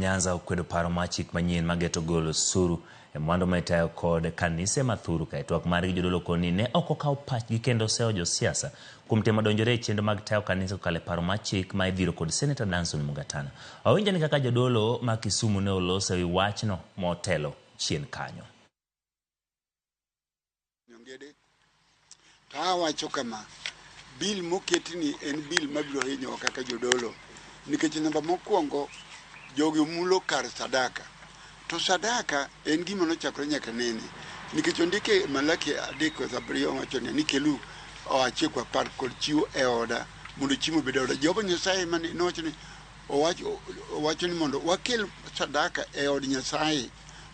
Nyanza okwedo paro mar chik manyien mageto golo osuru e mwandu ma itayo kod kanise ma thuru ka e twak margi jodolo koni ne ok okaw pachgi kendo sewo josiasa kuom temo donjore e chenro mag tayo kanisa kokalo e paro mar chik ma idhiro kod Seneta Danson Mungatana. Wawinjo ni kaka jodolo ma Kisumu ne oloso e wi wachno motelo chien kanyo. Nyongede. To awacho kama, bill moketni en bill mabiro hinyowa kaka jodolo. Nikech namba mokwongo, jogi mulo kar sadaka. To sadaka en gima nochakore nyaka nene. Nikech ondike Malaki 3:7 wacho niya, ni kelu achiel kuom apar kod chiwo e oda mondo chiemo obed e oda. Jehova Nyasaye mane nowacho ni owacho ni mondo wakel sadaka e od Nyasaye.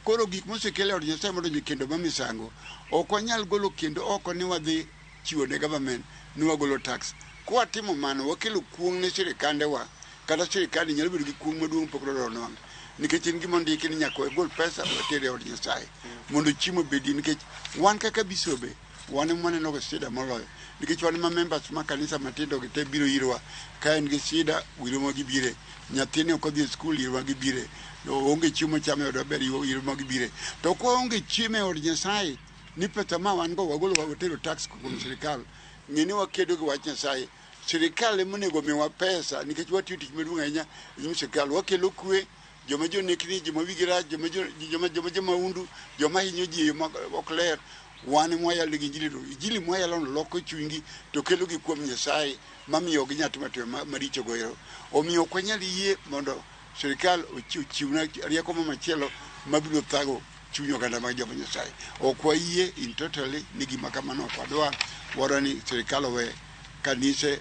Koro gik mosekel e od Nyasaye modonjo e kendo mar misango, ok wanyal golo kendo oko ni wadhi chiwo ne government ni wagolo tax. Kwatimo mano, wakelo kuong' ne sirikandewa, kata sirikal nyalo bedo gi kuong' maduong' pok nonwang'o. Nikech en gima ondiki ni nyaka wagol pesa water e od Nyasaye mondo chiemo obedie. Nikech wan kaka bisobe, wan ema waneno ga shida moloyo. Nikech wan ema members ma kanisa matindo gi te biro irwa. Ka en gi shida, irwa gibire. Nyathine ok odhi e skul, irwa gibire. Oonge chiemo mochamo e ode maber, irwa gibire. To kwaonge chiemo e od Nyasaye, ni pesa ma wan go wagolo watero tax kuom sirikal, ng'e ni wakedo gi wach Nyasaye. Sirikal ema onego miwa pesa nikech watiyo tich maduong' ahinya e nyim sirikal. Wakelo kwe, joma jonekni, joma wigi rach, joma joma joma jomahundu, joma hinyo ji e yo ma ok ler, wan ema wayalo negi injili no. Injili mwayalo no loko chunygi to kelogi kuom Nyasaye mamiyo ok ginyal timo timbe maricho go ero. Omiyo ok wanyal yie mondo sirikal ochiwna rieko mo machielo mabiro thago chuny oganda mag joma Nyasaye. Ok wayie in totally ni gima kamano ok wadwar. Wadwa ni sirikal owe kanise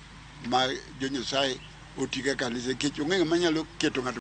ma jo Nyasaye oti kaka kanise nikech onge ng'ama nyalo keto ng'ato.